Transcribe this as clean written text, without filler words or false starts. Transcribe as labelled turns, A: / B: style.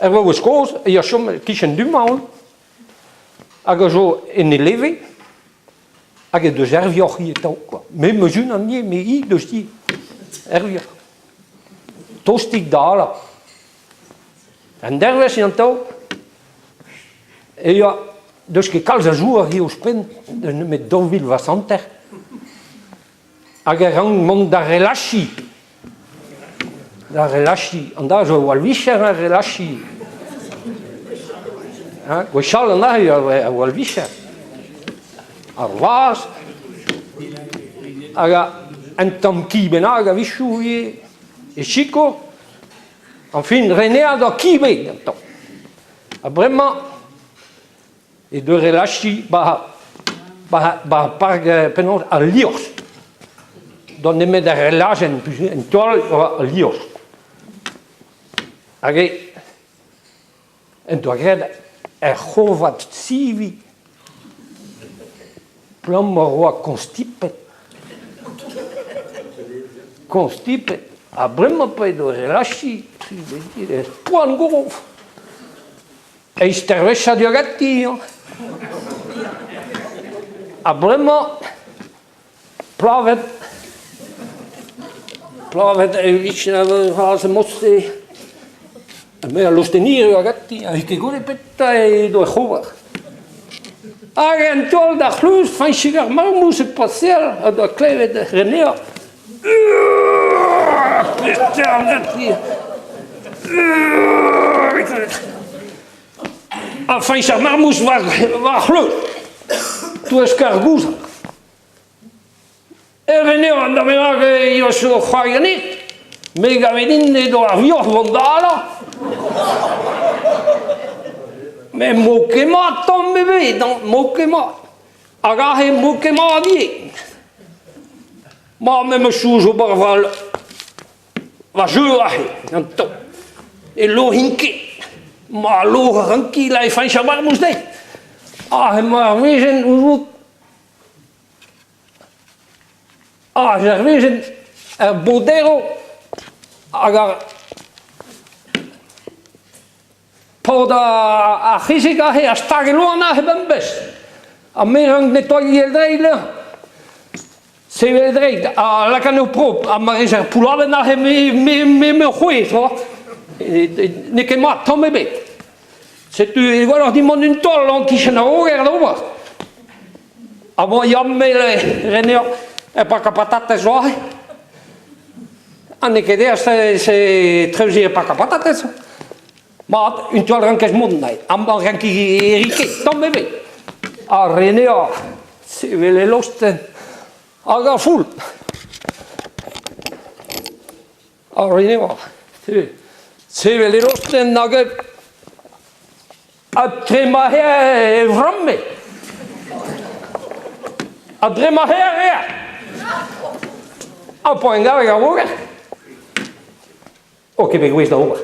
A: Er vaouez kozh e ya chom e-kichen du-mañ hag a zo en e leve hag he deus ervioc'h ivez atav kwa. Me 'm eus unan ivez, me hi deus ivez ervioc'h. Tostik da alañ. Un dervezh eo an taol e ya deus ket kalz a zouar ivez ouzhpenn, nemet 2000 vloaz hanter. Hag e rank mont da relachiñ. Da relachiñ. An dra zo war vicher ar relachiñ. Hein, gwechall an dra a oa vicher. Ar vaz hag un tamm ki bennak a-wechoù ivez e sikour. Enfin, renead ur ki bet gantañ. Ha bremañ e deu relachiñ 'ba 'ba 'ba ar park penaos al liorzh. Dont nemet ar relajenn en taol al liorzh. Hag e en doa graet ur c'hovad sivi Abalamour oa koñstipet. Koñstipet. Ha bremañ pa edo relachiñ, poan gof. Eizh dervezhiad eo ganti hañ. Ha bremañ plavet plavet e vije aze mod-se. Me al lostennier eo ganti, ha ket goude petra edo ec'h ober. Hag en taol d'ar c'hleuz, Fañchig ar Marmouz e paseal ha da klevet Renea. Ha Fañch ar Marmouz war war c'hleuz, touesk ar gouzañ. E Renea an da bennak e oa o c'hoari ganit. Me gave din edo ar vioc'h vont da alañ. Met m'o ket mat tamm ebet, m'o ket mat. Hag aze m'o ket mat ivez. Ma, me 'meus soñj ober va va jeu aze, an taol. E loc'hin ket. Ma loc'h a ranki la e Fañch ar Marmouz dezhi. Aze emañ ar wezenn ouzout. Aze ar wezenn, ar bodero hag ar Paotr ar c'hezeg aze a stag e loan aze bemdez. Ha me rank netoiñ e dreid neuze. Sevel e dreid ha lakaat anezho propr. Ha ma rez ar poulladenn aze me me me me c'hwezh c'hoazh. N'eo ket mat tamm ebet. Setu e gwelloc'h din mont un taol en kichen ar voger da ober. Ha bon, ya me rener e pak a patatez aze. Ha n'eo ket aes se treuziñ e pak a patatez. Mat, un taol rankez mont neuze. Amañ ranki ket tamm ebet. Ha Renea, sevel e lostenn hag ar foul. Ha Renea, sevel e lostenn hag Ha dre ma e vramme. Ha dre ma eo. Ha poan gav ar voger. Ok, bet gouez da ober.